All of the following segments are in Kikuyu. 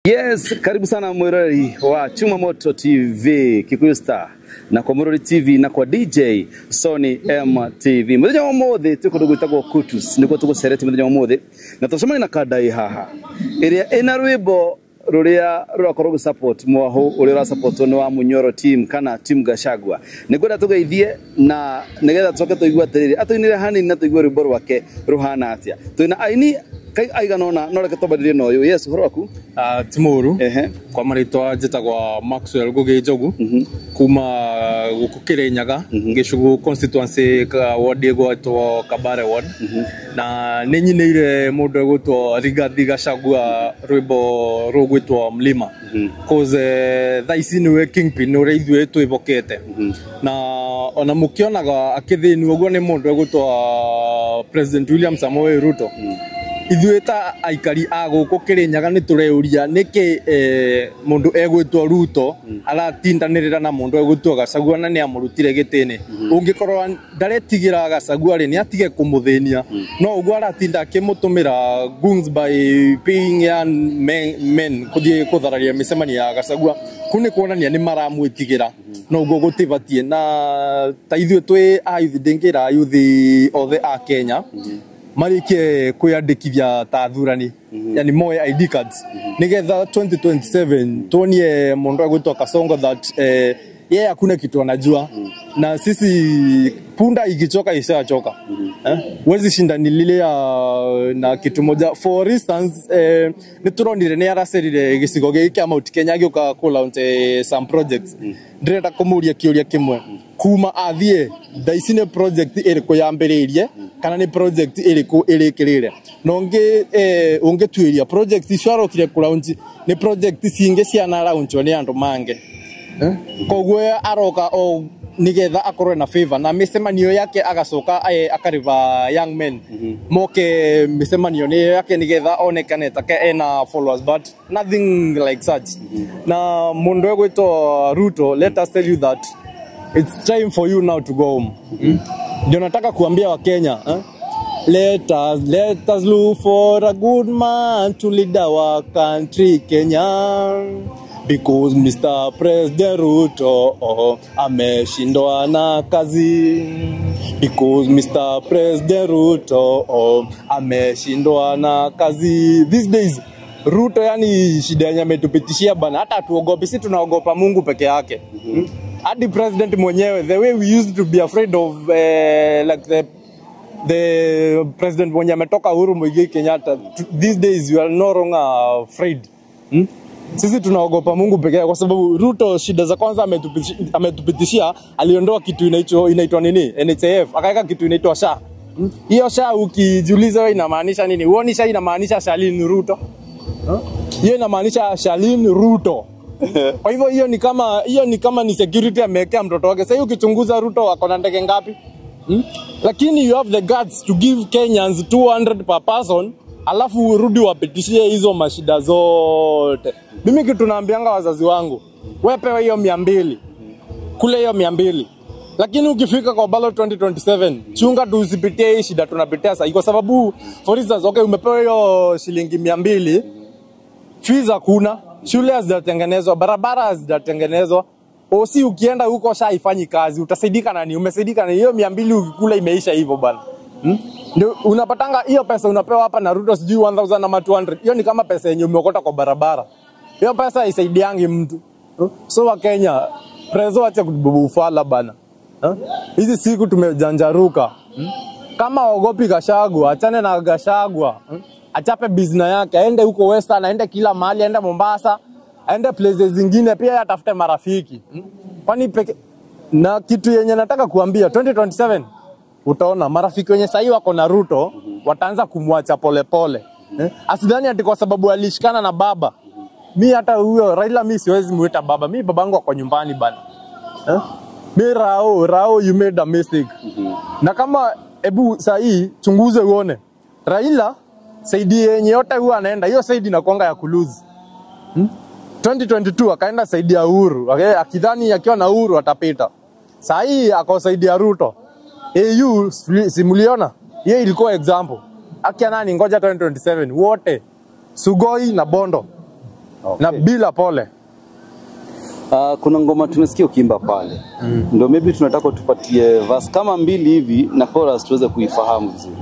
Yes, karibu sana mwiroreri wa Chuma Moto TV, Kikuyu Star na kwa Murori TV na kwa DJ Sony MTV. Muthenya wa umuthi twi kundu gwitagwo Kutus, nikuo tugucerete muthenya wa umuthi na tucemania na Kandai haha iria ina rwimbo ruria rurakorwo rũgĩ support mwahu uria ura support ni wa Munyoro team kana team Gachagua. Nĩngwenda tugeithie na nigetha tucoke tuigue atiriri atuinire hanini na tuigue rwimbo rwake ruhana atia. Twina aini aigana ona no reke twambĩrĩrie na ũyũ. Yes, ũhoro waku? Ti mũru. Kwa marĩtwa njĩtagwa Maxwell Ngugi Njogu kuma gũkũ Kĩrĩnyaga, Gĩcugu constituency ka ward ĩgwetwo Kabare ward. Na nĩ nyinĩire mũndũ egwĩtwo Rigathi Gachagua rwĩmbo rũgwĩtwo Mlima. Cause thaa ici nĩwe kingpin ũrĩa ithuĩ twĩhokete. Na ona mũkĩonaga akĩthĩnio ũguo nĩ mũndũ egwĩtwo President William Samoei Ruto. Ithuĩ ta aikari a gũkũ Kĩrĩnyaga nĩ tũreuria nĩkĩ mũndũ egwĩtwo Ruto aratindanĩrĩra na mũndũ egwĩtwo Gachagua na nĩ amũrutire gĩtĩ-inĩ. Ũngĩkorwo ndaretigĩra Gachagua rĩ, nĩ atige kũmũthĩnia. No ũguo aratinda akĩmũtũmĩra goons by paying young men kũthiĩ kũthararia mĩcemanio ya Gachagua. Kũu nĩ kuonania nĩ maramwĩtigĩra. No ũguo gũtibatiĩ. Na ta ithuĩ twĩ a youth, ndĩngĩra youth othe a Kenya marikie kwiyandikithia ta athurani, yani moe ID cards nigetha 2027 tuonie mundu egwitwo Kasongo that yeye hakuna kitu anajua. Na sisi punda ikichoka ishachoka. Wezi shinda ni lile ya na kitu moja. For instance, nituronire ni aracerire gicigo giki kia Mount Kenya gioka ku launch some projects. Ndirenda kumuria kiuria kimwe, kuma athie thaa ici nĩ project ĩrĩkũ yambĩrĩirie kana nĩ project ĩrĩkũ ĩrĩkĩrĩre? Na ũngĩ ũngĩtuĩria project icio arokire kũ launch nĩ project cingĩ ciana launchwo nĩ andũ mangĩ. Koguo aroka o nigetha akorwe na favor na mĩcemanio yake, agacoka akariva young men moke mĩcemanio nĩ yake nigetha onekane take ena followers, but nothing like such. Na mũndũ egwĩtwo Ruto, let us tell you that it's time for you now to go home. Ndio nataka kuambia Wakenya, eh? Let us look for a good man to lead our country Kenya, because Mr. President Ruto, oh, ameshindwa na kazi. Because Mr. President Ruto, oh, ameshindwa na kazi. These days Ruto, yani shida yenye ametupitishia bana, hata tuogopi, si tunaogopa Mungu peke yake. Hadi president mwenyewe, the way we used to be afraid of like the president mwenye ametoka, Uhuru Muigai Kenyatta, these days you are no longer afraid. Sisi tunaogopa Mungu peke yake kwa sababu Ruto shida za kwanza ametupitishia, aliondoa kitu inaitwa nini? NHIF, akaweka kitu inaitwa SHA. Hiyo SHA ukijiuliza wewe inamaanisha nini? Huoni SHA inamaanisha Shalin Ruto? Hiyo inamaanisha Shalin Ruto. Kwa hivyo hiyo ni kama ni security amewekea mtoto wake. Sasa ukichunguza Ruto ako na ndege ngapi? Lakini you have the guts to give Kenyans 200 per person, alafu urudi wapitishie hizo mashida zote. Mimi kitu naambianga wazazi wangu, wewe pewe hiyo 200, kule hiyo 200. Lakini ukifika kwa ballot 2027, chunga tu usipitie hii shida tunapitia sasa. Kwa sababu for instance, okay, umepewa hiyo shilingi 200, fees hakuna, shule hazijatengenezwa, barabara hazijatengenezwa. Osi ukienda huko SHA haifanyi kazi, utasaidika nani? Umesaidika na hiyo 200 ukikula imeisha hivyo bana. Ndio unapatanga hiyo pesa unapewa hapa na Ruto, sijui 1000 ama 200. Hiyo ni kama pesa yenye umeokota kwa barabara. Hiyo pesa haisaidiangi mtu. So wa Kenya, prezo acha kububu ufala bana. Hizi siku tumejanjaruka. Kama ogopi Gachagua, achane na Gachagua. Achape business yake, aende huko Western, aende kila mahali, aende Mombasa, aende places zingine pia atafute marafiki. Kwani peke na kitu yenye nataka kuambia, 2027 utaona marafiki wenye sahii wako na Ruto wataanza kumwacha polepole. Eh? Asidhani ati kwa sababu alishikana na baba. Mi hata huyo Raila mi siwezi muita baba. Mi babangu ako nyumbani bana. Eh? Mi Rao, Rao, you made a mistake. Na kama ebu sahii chunguze uone. Raila side yenye yote huwa anaenda, hiyo side inakuanga ya kulose. 2022 akaenda side ya Uhuru, okay? Akidhani akiwa na Uhuru atapita. Saa hii ako side ya Ruto. AU simuliona? Hiyo ilikuwa example. Akia nani, ngoja 2027 wote Sugoi na Bondo. Okay. Na bila pole. Kuna ngoma tumesikia ukiimba pale. Ndio maybe tunataka tupatie verse kama mbili hivi na chorus tuweze kuifahamu vizuri.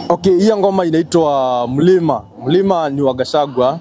Okay, hiyo ngoma inaitwa Mlima. Mlima ni wa Gachagua.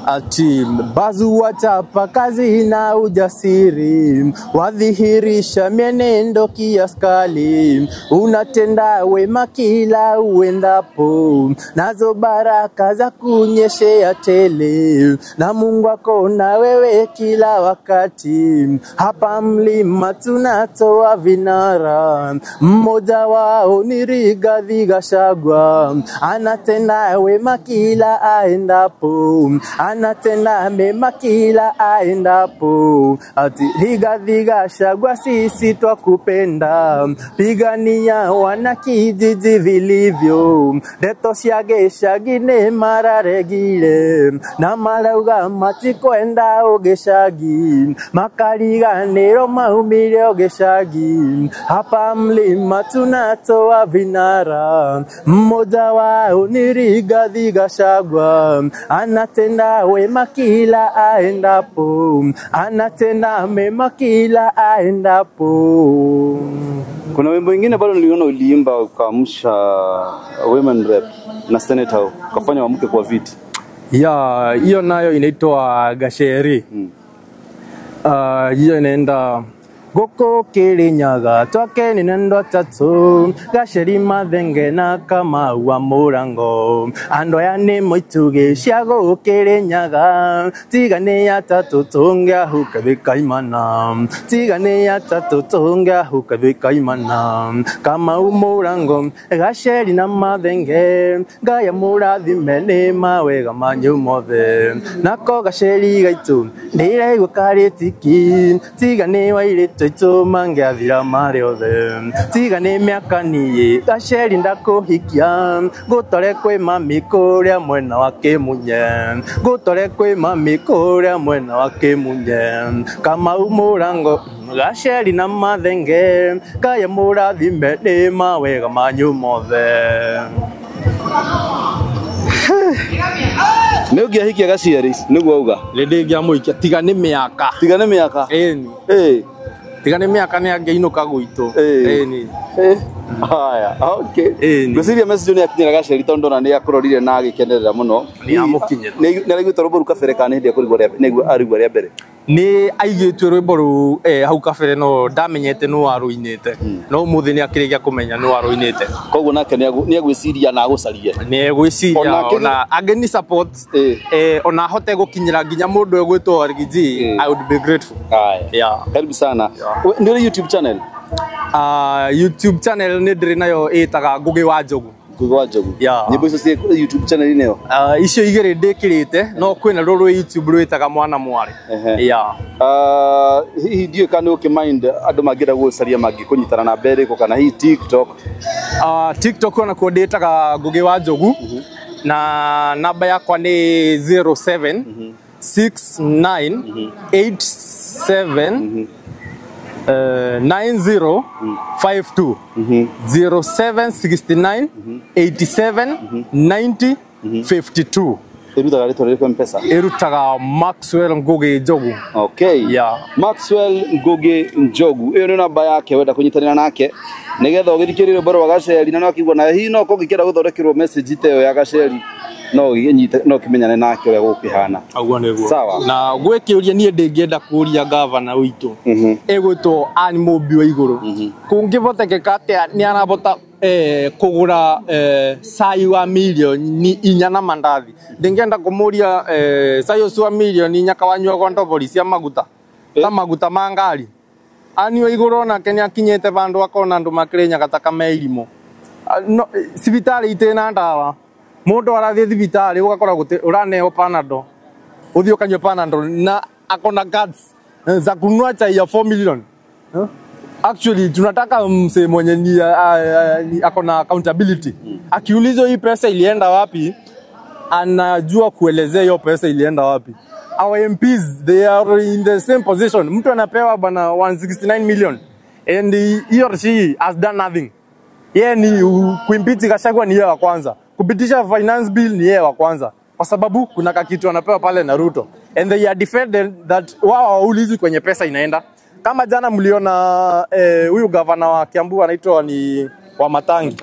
Ati bazu wachapa kazi na ujasiri, wadhihirisha mienendo kiaskali, unatenda wema kila uendapo, nazo baraka za kunyeshea tele, na Mungu ako na wewe kila wakati. Hapa mlima tunatoa vinara, mmoja wao ni Rigathi Gachagua, anatenda wema kila aendapo, anatenda mema kila aendapo. Ati Rigathi Gachagua, sisi twakupenda, pigania wana kijiji vilivyo, ndeto cia gĩcagi nĩ mararegire, na marauga matikwenda ũgĩcagi, makariganĩrwo maumire ũgĩcagi. Hapa mlima tunatoa vinara, mmoja wao ni Rigathi Gachagua, anatenda wema kila aendapo, anatenda mema kila aendapo. Kuna wimbo ingine bado niliona uliimba ukaamsha women rep na senator, ukafanya waamke kwa viti. Ya, hiyo nayo inaitwa Gasheri. Hiyo inaenda Goko Kirinyaga twake ni nendo tatu Gacheri Mathenge na Kamau wa Murango andu aya ni mũitugĩ cia gũkĩrĩnyaga tiga nĩ atatũ tũngĩahuka thikaimana tiga nĩ atatũ tũngĩahuka thikaimana Kamau Murango Gacheri na Mathenge Ngai amũrathime nĩ mawega manyu mothe nako Gacheri gaitũ ndĩraigua karĩ tiki tiga nĩ wairĩtu aitũ mangĩathira marĩ othe tiga nĩ mĩaka niĩ Gacheri ndakũhikia ngũtware kwĩ mami kũrĩa mwena wa Kĩmunye ngũtware kwĩ mami kũrĩa mwena wa Kĩmunye Kamau Murango Gacheri na Mathenge Ngai amũrathime nĩ mawega manyu mothe. Nĩ ũngĩahikia Gacheri nĩguo auga? Nĩ ndĩngĩamũhikia tiga nĩ mĩaka. Tiga nĩ mĩaka? Ĩni. Tiga nĩ mĩaka nĩ angĩinũka gwitũ. Ĩni. Haya, okay. Ngwĩciria message nĩ yakinyĩra Gacheri tondũ ndona nĩ akũrorire na agĩkenerera mũno. Nĩ amũkinyĩra. Nĩ araiguĩte rwĩmbo rũu kabere kana nĩ hĩndĩ ekũrigwo arigua rĩa mbere? Nĩ aigĩtue rwĩmbo rũu hau kabere no ndamenyete nũ warũinĩte. No ũmũthĩ nĩ akĩrĩkia kũmenya nũ warũinĩte. Koguo nake nĩ egwĩciria na agũcarie. Nĩ egwĩciria ona angĩni support ona ahote gũkinyĩra nginya mũndũ egwĩtwo Riggy, I would be grateful. Haya. Karibu sana. Nĩ ũrĩ YouTube channel? YouTube channel nĩ ndĩrĩ nayo ĩtaga Ngugi wa Njogu. Ngugi wa Njogu. Nyĩmbo icio ciĩ YouTube channel -inĩ ĩyo? Icio igĩrĩ ndĩkĩrĩte no kwĩna rũrũ YouTube rwĩtaga Mwana Mwarĩ. Hihi ndiũĩ kana nĩ ũkĩmind andũ mangĩenda gũgũcaria mangĩkũnyitana na mbere ĩrĩkũ kana hihi TikTok? TikTok onakuo ndĩtaga Ngugi wa Njogu na namba yakwa nĩ 07 69 87 9052 0769 87 90 52. Ĩrutaga rĩtwa rĩrĩkũ M-Pesa? Ĩrutaga Maxwell Ngugi Njogu. Okay. Maxwell Ngugi Njogu. Ĩyo nĩ namba yake wenda kũnyitanĩra nake nĩgetha ũgĩthikĩrĩrie rwĩmbo rwa Gacheri na no akĩigua na hihi no ũngĩkĩenda gũthondekerwo message ta ĩyo ya Gacheri no ũnyite no ũkĩmenyane nake ũrĩa gũkĩhana. Ũguo nĩguo. Sawa. Na gwĩ kĩũria niĩ ndĩngĩenda kũũria gavana witũ ĩgwĩtwo Ann Mũmbi wa Igũrũ. Kũngĩhotekeka atĩa nĩ arahota kũgũra cai wa milioni inya na mandathi. Ndĩngĩenda kũmũria cai ũcio wa milioni inya kawanyuagwo ndobori cia maguta ta maguta ma ngari. Ann wa Igũrũ onake nĩ akinyĩte vandũ akona andũ makĩrĩnyaga ta me irimũ. Thibitarĩ itĩ na ndawa. Mũndũ arathiĩ thibitarĩ ũgakora ũraneo Panadol. Ũthiĩ ũkanyua Panadol na akona guts za kununua chai ya 4 million. Actually tunataka msee mwenye ni akona accountability. Akiulizwa hii pesa ilienda wapi, anajua kuelezea hiyo pesa ilienda wapi. Our MPs, they are in the same position. Mtu anapewa bana 169 million and he or she has done nothing. Yeye ni kuimpeach Gachagua ni yeye wa kwanza. Kupitisha finance bill ni yeye wa kwanza. Kwa sababu kuna kakitu anapewa pale na Ruto, and they are defended that wao hawaulizi kwenye pesa inaenda. Kama jana mliona huyu gavana wa Kiambu anaitwa ni Wamatangi,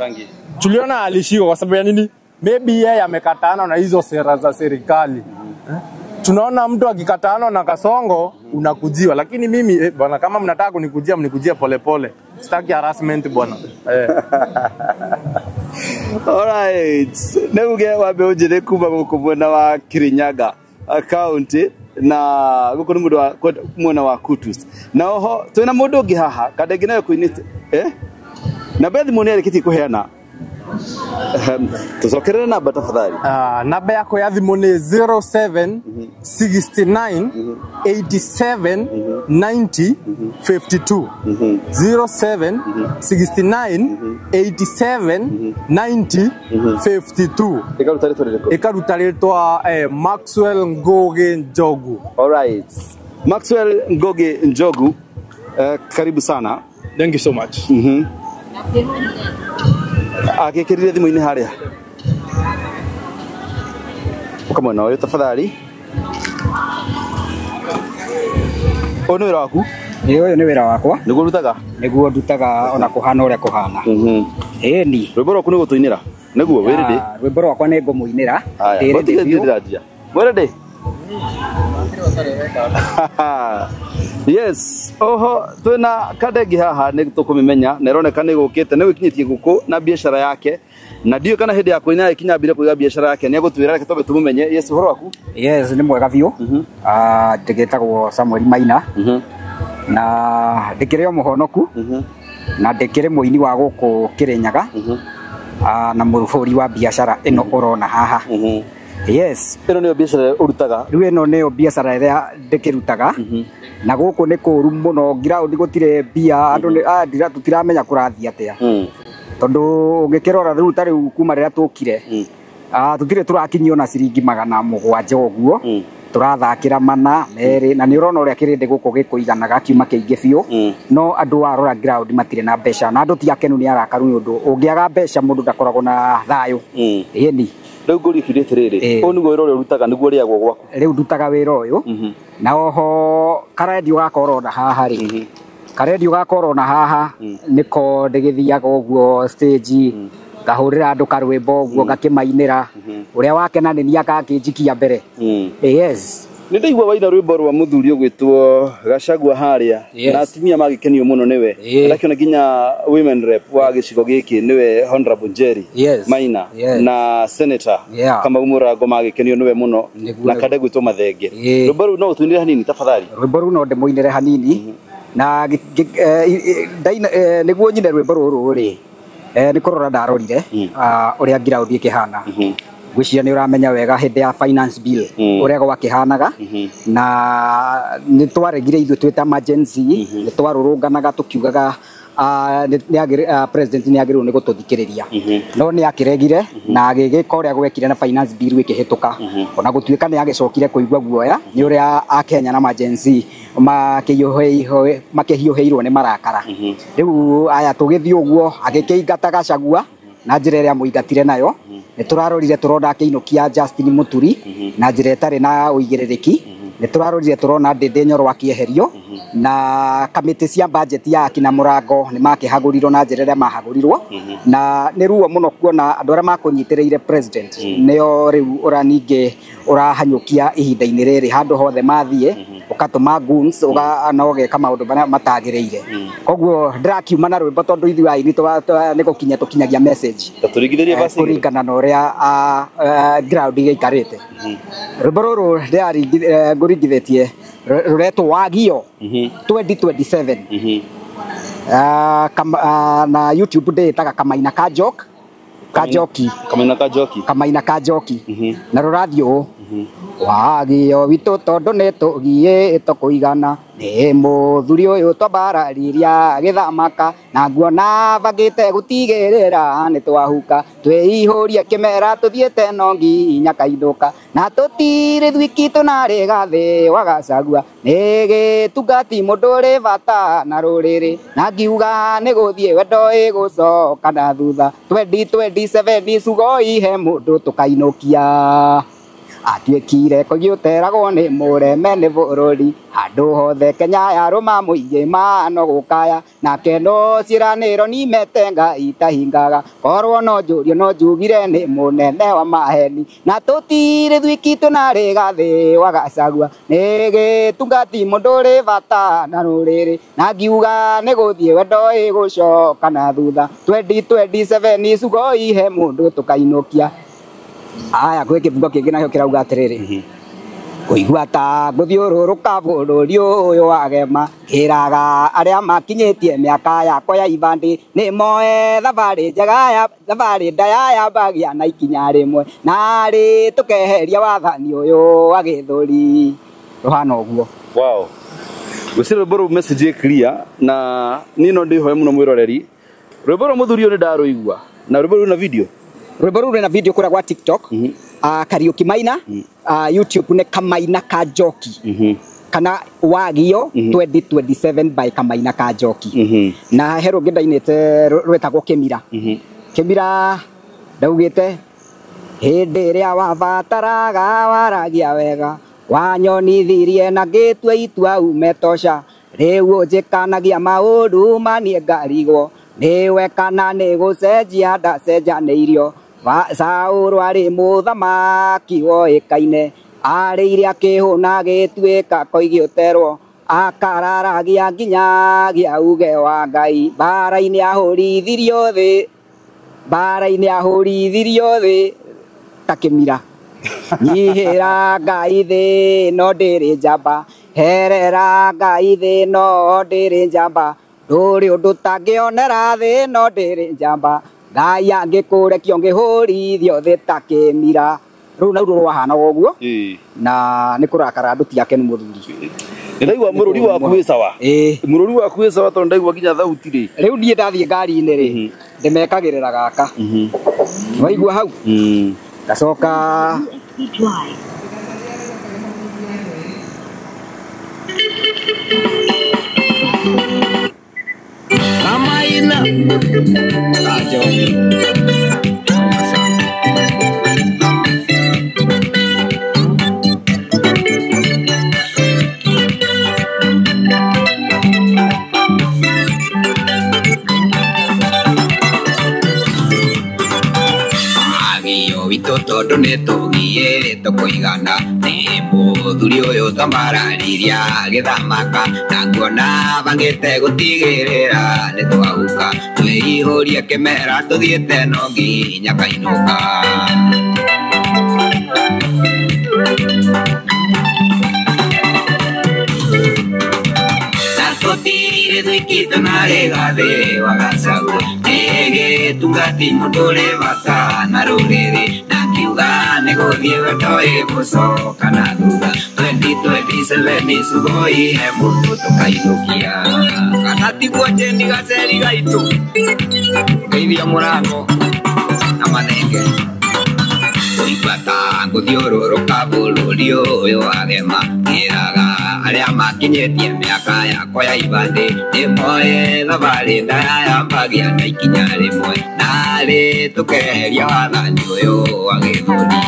tuliona alishikwa kwa sababu ya nini? Maybe yeye amekatana na hizo sera za serikali. Tunaona mtu akikatana na Kasongo unakujiwa, lakini mimi bwana, kama mnataka kunikujia mnikujia polepole, sitaki harassment bwana. Alright. Nĩ uge wa mbeũ njĩthĩ kuma gũkũ mwena wa Kirinyaga county, na gũkũ nĩ mũndũ wa mwena wa Kutus. Na oho twĩna mũndũ ũngĩ haha kandengĩ nayo kũinĩte namba ya thimũ nĩ arĩkĩtie kũheana. Tũcokerere namba tafadhali. Namba yako ya thimũ nĩ 07 69 87 90 52, 07 69 87 90 52. Ĩkaruta rĩtwa rĩrĩkũ? Ĩkaruta rĩtwa Maxwell Ngugi Njogu. Alright. Maxwell Ngugi Njogu, karibu sana. Thank you so much. Agĩkĩrire thimũ-inĩ harĩa ũka mwena ũyũ tafadhali. Ũyũ nĩ wĩra waku? Ĩ, ũyũ nĩ wĩra wakwa. Nĩguo ũrutaga? Nĩguo ndutaga, ona kũhana ũrĩa kũhana. Ĩni. Rwĩmbo rwaku nĩ gũtũinĩra nĩguo wĩ ready? Rwĩmbo rwakwa nĩ ngũmũinĩra. Haya, Ndĩ ready gũtirĩ biũ. ndĩranjia. Wĩ ready? Yes, oho twina kandengi haha nĩ tũkũmĩmenya na ĩroneka nĩ gũkĩte nĩ gwĩkinyĩtie gũkũ na biacara yake, na ndiũĩ kana hĩndĩ ya kũina ĩkinya ambire kũiga biacara yake nĩ egũtwĩra. Reke twambe tũmũmenye. Yes, ũhoro waku? Yes, nĩ mwega biũ. Ndĩgĩtagwo Samuel Maina na ndĩkĩrĩ o mũhonoku na ndĩkĩrĩ mũini wa gũkũ Kĩrĩnyaga na mũhũri wa biacara ĩno ũrona haha. Yes. Ĩno nĩyo biacara ũrutaga? Rĩu ĩno nĩyo biacara ĩrĩa ndĩkĩrutaga, na gũkũ nĩ kũru mũno, ground gũtirĩ mbia, andũ tũtiramenya kũrathiĩ atĩa, tondũ ũngĩkĩrora rĩu ta rĩu kuma rĩrĩa tũkire, tũtirĩ tũrakinyio na ciringi 700 ũguo, tũrathakĩra 400, na nĩ ũrona ũrĩa kĩrĩndĩ gũkũ gĩkũiganaga kiuma kĩingĩ biũ, no andũ warora ground matirĩ na mbeca, na andũ ti akenu, nĩ arakaru, nĩ ũndũ ũngĩaga mbeca mũndũ ndakoragwo na thayũ. Ĩni. Rĩu ngũrie kĩũria atĩrĩrĩ, ũyũ nĩguo wĩra ũrĩa ũrutaga, nĩguo ũrĩagwo gwaku? Rĩu ndutaga wĩra ũyũ, na oho karendio gaka ũrona haha rĩ, karendio gaka ũrona haha nĩko ndĩgĩthiaga ũguo stage, ngahũrĩra andũ karwĩmbo ũguo, ngakĩmainĩra, ũrĩa wakena nĩ niĩ akakĩnjikia mbere. Yes. Nĩ ndaigua waina rwĩmbo rwa mũthuri ũgwĩtwo Gachagua harĩa, na atumia magĩkenio mũno nĩwe. Ndakĩona nginya women rep wa gĩcigo gĩkĩ nĩwe Honorable Njeri Maina na Senator Kamau Mũrango magĩkenio nĩwe mũno, na kande gwĩtwo Mathenge. Rwĩmbo rũu no ũtũinĩre hanini tafadhali? Rwĩmbo rũu no ndĩmũinĩre hanini, na nĩguo nyine rwĩmbo rũrũ rĩ, nĩ kũrora ndarorire ũrĩa ground ĩkĩhana. Ngwĩciria nĩ ũramenya wega hĩndĩ ya finance bill ũrĩa gwakĩhanaga, na nĩ twaregire ithuĩ twĩ ta Gen Z, nĩ twarũrũnganaga tũkiugaga president nĩ agĩrĩirwo nĩ gũtũthikĩrĩria, no nĩ akĩregire na agĩgĩka ũrĩa gwekire na finance bill ĩkĩhĩtũka, ona gũtuĩka nĩ agĩcokire kũigua guoya nĩ ũrĩa akenya na Gen Z makĩhiũhĩirwo nĩ marakara. Rĩu aya tũgĩthiĩ ũguo agĩkĩingata Gachagua na njĩra ĩrĩa mũingatire nayo. Nĩ tũrarorire tũrona akĩinũkia Justin Muturi na njĩra ĩtarĩ na ũigĩrĩrĩki. Nĩ tũrarorire tũrona Ndĩndĩ Nyoro akĩeherio, na kamĩtĩ cia budget ya akina Mũrango nĩ makĩhagũrirwo na njĩra ĩrĩa mahagũrirwo, na nĩ ruo mũno kuona andũ arĩa makũnyitĩrĩire president nĩo rĩu ũra ningĩ ũrahanyũkia ihinda-inĩ rĩrĩ, handũ hothe mathiĩ ũgatũma goons na ũgeka maũndũ marĩa matagĩrĩire. Koguo ndĩrakiuma na rwĩmbo tondũ ithuĩ aini nĩ gũkinya tũkinyagia message. Ta tũringithĩrie verse igĩrĩ. Kũringana na ũrĩa ground gĩikarĩte. Rwĩmbo rũrũ ngũringithĩtie rũretwo Wagio 2027. Na YouTube ndĩĩtaga Kamaina ka Joke, ka Njoki. Kamaina ka Njoki. Kamaina ka Njoki. Na rũrathiĩ ũũ: Wagio witũ tondũ nĩ tũgiĩtwo kũigana nĩ mũthuri ũyũ twambarariria gĩthamaka, na nguona bangĩte gũtigĩrĩra nĩ twahuka, twĩihũrie kĩmera tũthiĩte no nginya kaindũka, na tũtirĩ thwiki tũnarĩ gathĩ wa Gachagua, nĩ gĩtungati mũndũ ũrĩ bata na rũrĩrĩ, na ngiuga nĩ gũthiĩ wendo ĩgũcoka na thutha, 2027 cugoi he mũndũ tũkainũkia. Atuĩkire koigi ũteragwo nĩ mũreme nĩ bũrũri handũ hothe Kenya yarũma mũingĩ mano gũkaya nake no ciĩranĩro nimete Ngai itahingaga korwo no njũrio no njugire nĩ mũnene wa maheni na tũtirĩ thwiki twĩna Rigathĩ wa Gachagua nĩ gĩtungati mũndũ ũrĩ bata na rũrĩrĩ na ngiuga nĩ gũthiĩ wendo ĩgũcoka na thutha 2027 cugo ihe mũndũ tũkainũkia. Aya gwĩ kĩbungo kĩngĩ nakĩo kĩrauga atĩrĩrĩ kũigua ta ngũthiũrũrũka bũrũri ũyũ wagema kĩraga arĩa makinyĩtie mĩaka yakwa ya ibandĩ nĩ moe thabarĩ njega ya thabarĩ ndaya yambagia na ikinya rĩmwe narĩ tũkeheria wathani ũyũ wa gĩthũri rũhana ũguo. Wow. Gwĩciria rwĩmbo rũu message ĩ clear na niĩ no ndĩhoe mũno mwĩroreri rwĩmbo rwa mũthuri ũyũ nĩ ndarũigua na rwĩmbo rũu na video Rwĩmbo rũu rwĩna video kũrĩa gwa TikTok Kariuki Maina YouTube nĩ Kamaina Kanjoki kana Wagio 2027 by Kamaina Kanjoki na he rũngĩ ndainĩte rwĩtagwo Kĩmira. Kĩmira ndaugĩte hĩndĩ ĩrĩa wabataraga waragia wega wanyonithirie na ngĩtua itua ume tosha rĩu ũnjĩkanagia maũndũ maniĩ ngarigwo nĩwe kana nĩ gũcenjia ndacenjanĩirio Saũlũ arĩ mũthamaki woĩkaine arĩire akĩhũna gĩtuĩka koigi ũterwo akararagia nginyagia uge wa Ngai mbara-inĩ ahũrithirio thĩ mbara-inĩ ahũrithirio thĩ ta kĩmira nyihĩra Ngai thĩ no ndĩrĩ njamba herera Ngai thĩ no ndĩrĩ njamba ndũrĩ ũndũ tangĩonera thĩ no ndĩrĩ njamba Ngai angĩkũrekia ũngĩhũrithio thĩ ta kĩmira. Rũu naruo rwahana ũguo na nĩ kũrakara andũ ti akenu mũthuri. Ndaigua mũrũri waku wĩ sawa. Mũrũri waku wĩ sawa tondũ ndaigua nginya thauti rĩ. Rĩu niĩ ndathiĩ ngari-inĩ rĩ ndĩmekagĩrĩra gaka waigua hau ngacoka Kamaina Kanjoki. Agio witũ tondũ nĩ tũgiĩrĩtwo kũigana nĩ mũthuri ũyũ twamarariria agĩthamaka na nguona bangĩte gũtigĩrĩra nĩ twahuka twĩihũrie kĩmera tũthiĩte no nginya kainũka. Na tũtirĩ thwiki twĩna Rigathĩ wa Gachagua nĩ gĩtungati mũndũ ũrĩ bata na rũrĩrĩ na ngiuga nĩ gũthiĩ wendo ĩgũcoka na thutha 2027 cugo ihe mũndũ tũkainũkia kana tiguo Jane Gaceri gaitũ geithia mũrango na mathenge kũigua ta ngũthiũrũrũka bũrũri ũyũ wagema ngĩraga arĩa makinyĩtie mĩaka yakwa ya ibandĩ nĩ moe thabarĩ ndaya yambagia na ikinya rĩmwe narĩ tũkeheria wathani ũyũ wa gĩthũri.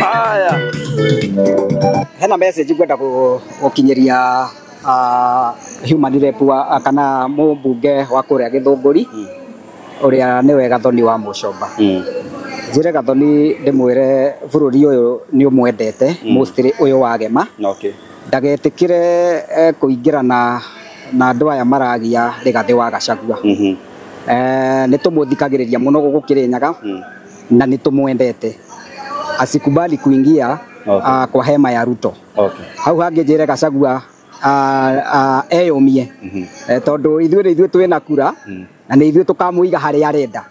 Aya hena message ngwenda gũkinyĩria human rep wa kana mũmbunge wa kũrĩa Gĩthũngũri ũrĩa nĩwe Gathoni wa Mũcomba. Njĩre Gathoni ndĩmwĩre bũrũri ũyũ nĩ ũmwendete mostly ũyũ wagema ndagetĩkĩre kũingĩra na andũ aya maragia Rigathĩ wa Gachagua. Nĩ tũmũthikagĩrĩria mũno gũkũ Kĩrĩnyaga na nĩ tũmwendete asikubali kuingia kwa hema ya Ruto. Hau hangĩ njĩre Gachagua eyũmie tondũ ithuĩ nĩ ithuĩ twĩna kura na nĩ ithuĩ tũkamũiga harĩa arenda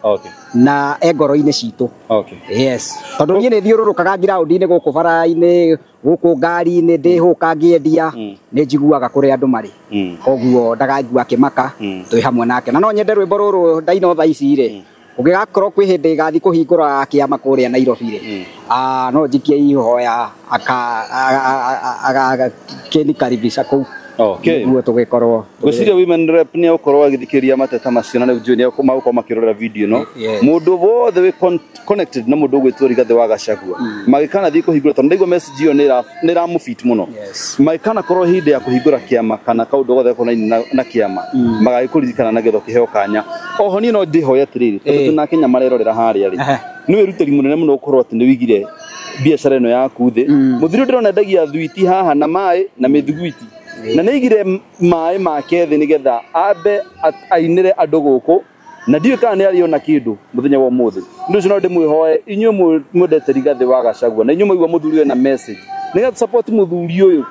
na e ngoro-inĩ citũ. Yes, tondũ niĩ nĩ thiũrũrũkaga ground-inĩ gũkũ bara-inĩ gũkũ ngari-inĩ ndĩhũka ngĩendia nĩ njiguaga kũrĩa andũ marĩ koguo ndagaigua akĩmaka twĩ hamwe nake na no nyende rwĩmbo rũrũ ndaina thaa ici rĩ ũngĩgakorwo kwĩ hĩndĩ ĩgathiĩ kũhingũra kĩama kũrĩa Nairobi rĩ no njikie ihoya akĩnikaribisha kũu. Okay. Nĩguo tũgĩkorwo Gwĩciria women rep nĩ egũkorwo agĩthikĩrĩria mateta macio na nĩ njũĩ nĩ magũkorwo makĩrora video ĩno. Yes. Mũndũ wothe wĩ connected na mũndũ ũgwĩtwo Rigathĩ wa Gachagua magĩkana thiĩ kũhingũra, tondũ ndaigua message ĩyo nĩ ĩramũbit mũno. Yes. Magĩkana korwo hĩndĩ ya kũhingũra kĩama kana kaũndũ gothe gakonainie na kĩama, magagĩkũririkana na getha ũkĩheo kanya. Oho niĩ no ndĩhoe atĩrĩrĩ, tondũ twĩna Kenya marerorera harĩa rĩ, nĩ wĩrutĩri mũnene mũno gũkorwo atĩ nĩ wĩigire biacara ĩno yaku thĩ. Mũthuri ũyũ ndĩrona endagia thwiti haha na maĩ na mĩthiguiti, na nĩ aigire maĩ make thĩ nĩgetha ambe ainĩre andũ gũkũ, na ndiũĩ kana nĩ arĩona kĩndũ mũthenya wa ũmũthĩ. Nĩ ũcio no ndĩmwĩhoe inyuĩ mwendete Rigathĩ wa Gachagua na inyuĩ mwaigua mũthuri ũyũ na message, nĩgetha support mũthuri ũyũ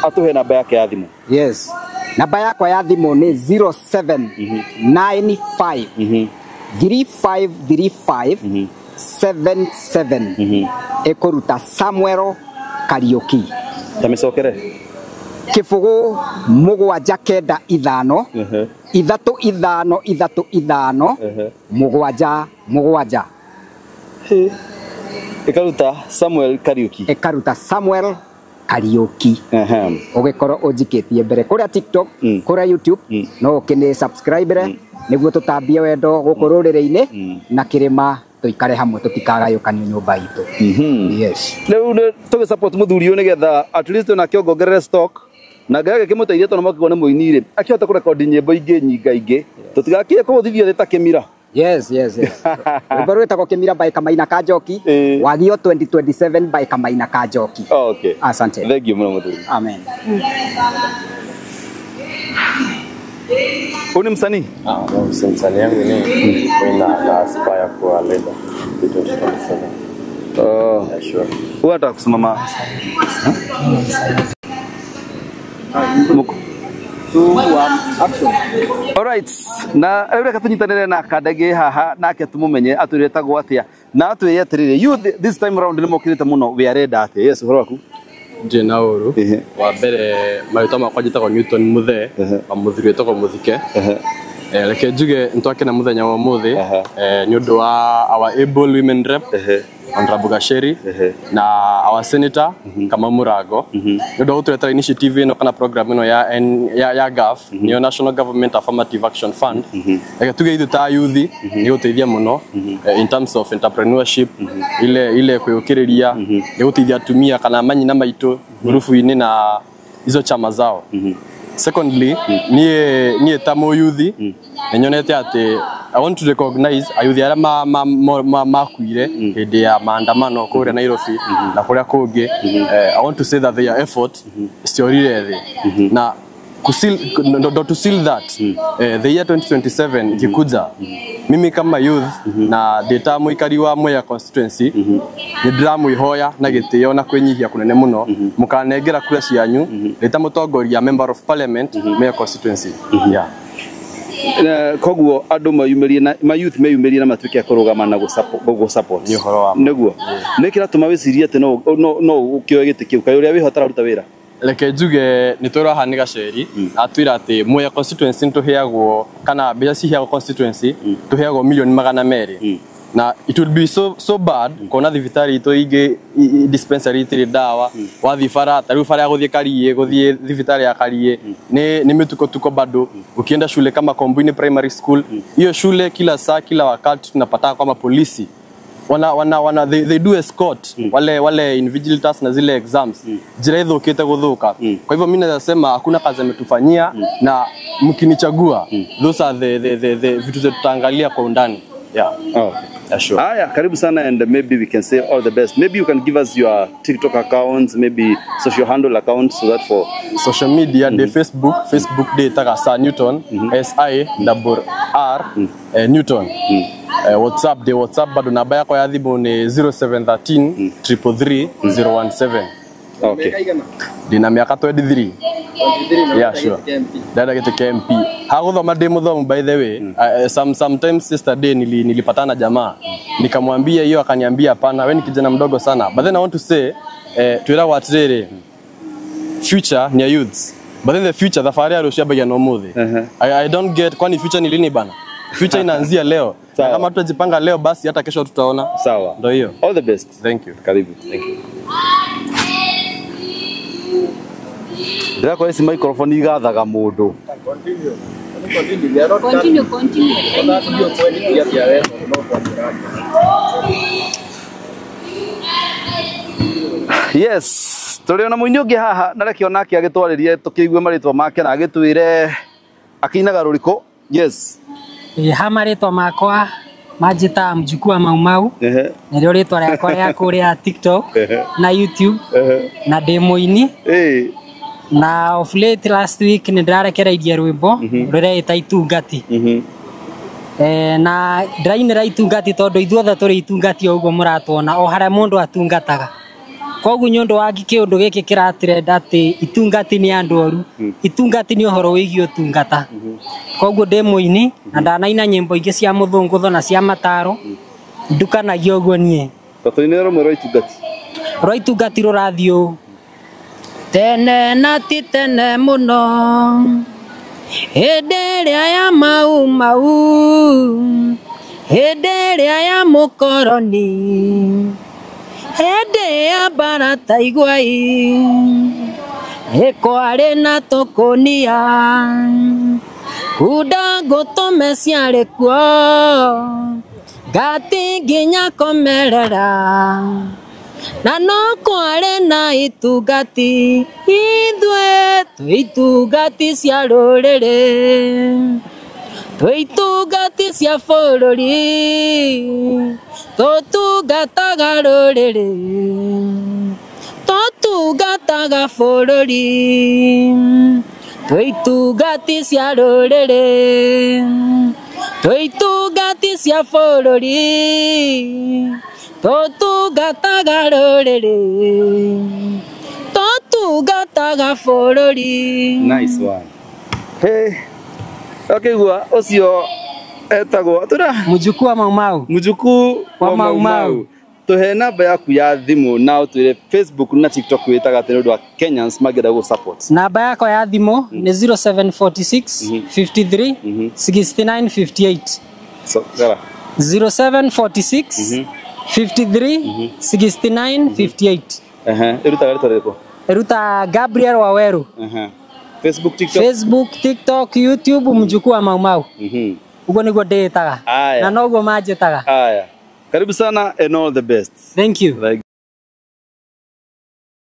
atũhe namba yake ya thimũ. Yes. Namba yakwa ya thimũ nĩ 0795 3535 77, ĩkũruta Samuel Kariuki. Ta mĩcokere. 0 7 9 5 3 5 3 5 7 7. Ĩkaruta Samuel Kariuki. Ĩkaruta Samuel Kariuki. Ũgĩkorwo ũnjikĩtie mbere kũrĩa TikTok, kũrĩa YouTube, no ũkĩnĩ subscribe nĩguo tũtambie wendo gũkũ rũrĩrĩ-inĩ na kĩrĩma, tũikare hamwe tũtikagayũkanio nyũmba itũ. Yes. Rĩu tũgĩ support mũthuri ũyũ nĩgetha at least onake ongongerere stock na Ngai agĩkĩmũteithia, tondũ makĩgwo nĩ mũini rĩ, akĩhota kũrekondi nyĩmbo ingĩ nyingaingĩ, tũtigakie kũhũthithio thĩ ta kĩmira. Yes. Rwĩmbo rwĩtagwo Kĩmira by Kamaina Kanjoki. Wagio 2027 by Kamaina Kanjoki. Okay. Asante. Thank you mũno mũthuri. Amen. Huyu ni msanii? Msanii yangu ni mimi na aspire kuwa leader 2027. Oh. Yeah, sure. Huyu anataka kusimama. Alright, na rĩu reke tũnyitanĩre na Kandege haha nake tũmũmenye atwĩre etagwo atĩa na atwĩre atĩrĩrĩ, youth this time round nĩ mokĩrĩte mũno, we arenda atĩa? Yes, ũhoro waku? Ndirĩ na ũru. Wa mbere marĩtwa makwa njĩtagwo Newton Muthee, wa mũthuri wĩtagwo Mũthike. Reke njuge nĩtwakena mũthenya wa ũmũthĩ nĩ ũndũ wa our able women rep Honorable Gacheri na our senator Kamau Murango nĩ ũndũ wa gũtũretera initiative ĩno kana program ĩno ya GAF, nĩyo National Government Affirmative Action Fund. Reke tuge ithuĩ ta youth nĩ gũteithia mũno in terms of entrepreneurship, ile kwĩyũkĩrĩria, nĩ gũteithia atumia kana manyina maitũ ngurubu-inĩ na izo chama zao. Secondly, niĩ ta mũyuthi nĩ nyonete atĩ I want to recognize ayuthi arĩa makuire hĩndĩ ya maandamano kũrĩa Nairobi na kũrĩa kũngĩ. I want to say that their effort ciorire thĩ na to seal that the year 2027 ikikuja, mimi kama youth na ndĩ mũikari wa Mwea constituency nĩ ndĩramwĩhoya na gĩtĩo na kwĩnyihia kũnene mũno mũkanengera kura cianyu ndĩ ta mũtongoria member of parliament Mwea constituency. Yeah. Koguo andũ mayumĩrie na ma youth meyumĩrie na matuĩke a kũrũgama na gũ support. Nĩ ũhoro wa nĩguo nĩ kĩratũma wĩcirie atĩ no ũkĩoe gĩtĩ kĩu, kaĩ ũrĩa wĩho atararuta wĩra? Reke njuge nĩ twĩrwo haha nĩ Gacheri atwĩra atĩ Mwea constituency nĩtũheagwo kana mbeca ciheagwo constituency tũheagwo milioni 200, na it will be so bad kuona thibitarĩ itũ ingĩ dispensary itirĩ ndawa. Wathiĩ bara ta rĩu bara ya gũthiĩ Kariĩ gũthiĩ thibitarĩ ya Kariĩ nĩ mĩtukotuko bado. Ukienda shule kama Kombuini Primary School, hiyo shule kila saa kila wakati tunapata kwamba polisi wana they do escort wale invigilators na zile exams, njira ithukite guthuka. Kwa hivyo mimi naweza sema hakuna kazi ametufanyia, na mkinichagua those are the vitu zetu tutaangalia kwa undani. Yeah. Okay. Yeah, sure. Haya, karibu sana, and maybe we can say all the best. Maybe you can give us your TikTok accounts, maybe social handle accounts, so that for social media, the Facebook day taga Sir Newton, S I double R Newton. WhatsApp de WhatsApp bado namba yako ya thimũ ni 0713 333 017. Okay. Ndina miaka 23. Yeah, sure. Dada gĩtĩ kĩa MP. Haguthoma ndĩ mũthomu by the way. Sometimes yesterday nilipatana jamaa. Nikamwambia hiyo, akaniambia hapana, wewe ni kijana mdogo sana. But then I want to say twĩragwo atĩrĩrĩ, future ni ya youths. But then the future thabarĩ ya rũciũ yambagia na ũmũthĩ. I don't get kwani future ni lini bana? Future inaanzia leo. Na kama tutajipanga leo basi hata kesho tutaona. Sawa. Ndio hiyo. All the best. Thank you. Karibu. Thank you. Ndĩrakora ici microphone igathaga mũndũ. Continue, continue. Yes, tũrĩ ona mũini ũngĩ haha na reke onake agĩtwarĩrie tũkĩigue marĩtwa make na agĩtwĩre akĩinaga rũrĩkũ. Yes. Ha marĩtwa makwa manjĩtaga mjukuu wa Mau Mau. Ehe. Nĩrĩo rĩtwa rĩakwa rĩa kũrĩa TikTok na YouTube. Ehe. Na ndĩ mũini. Ĩĩ. Na of late last week nĩ ndĩrarekereirie rwĩmbo rũreĩta Itungati. Na ndĩrainĩra itungati tondũ ithuothe tũrĩ itungati o ũguo mũratuona o harĩa mũndũ atungataga. Koguo nĩ ũndũ wa kĩũndũ gĩkĩ kĩratrend atĩ itungati nĩ andũ oru, itungati nĩ ũhoro wĩgiĩ ũtungata. Koguo ndĩ mũini na ndanaina nyĩmbo ingĩ cia mũthũngũtho na cia mataro, ndukanagia ũguo niĩ. Ta tũinĩre rũmwe rwa itungati. Rwa itungati rũrathiĩ ũũ: tene na ti tene mũno, hĩndĩ ĩrĩa ya Mau Mau, hĩndĩ ĩrĩa ya mũkoroni, hĩndĩ ya mbara ta igwai, nĩ kwarĩ na tũkũnia, kunda ngũtũme ciarĩ kuo, ngati nginya komerera, na no kwarĩ na itungati, ithuĩ twĩ itungati cia rũrĩrĩ, twĩ itungati cia bũrũri, tũtungataga rũrĩrĩ, tũtungataga bũrũri, twĩ itungati cia rũrĩrĩ, twĩ itungati cia bũrũri, tũtungataga rũrĩrĩ, tũtungataga bũrũri. Nice one. Hey. Ũkĩigua ũcio etagwo tũra Mjukuu wa Mau Mau. Mjukuu wa Mau Mau. Tũhe namba yaku ya thimũ na ũtwĩre Facebook na TikTok wĩtaga atĩ nĩ ũndũ wa Kenyans mangĩenda gũ support. Namba yakwa ya thimũ nĩ 0746 53 69 58. So, gara. 0746 53 69 58. Ehe, ĩrutaga rĩtwa rĩrĩkũ? Ĩruta Gabriel Waweru. Ehe. Facebook, TikTok. Facebook, TikTok, YouTube, Mjukuu wa Mau Mau. Ũguo nĩguo ndĩĩtaga. Aya. Na noguo manjĩtaga. Aya. Karibu sana and all the best. Thank you. Like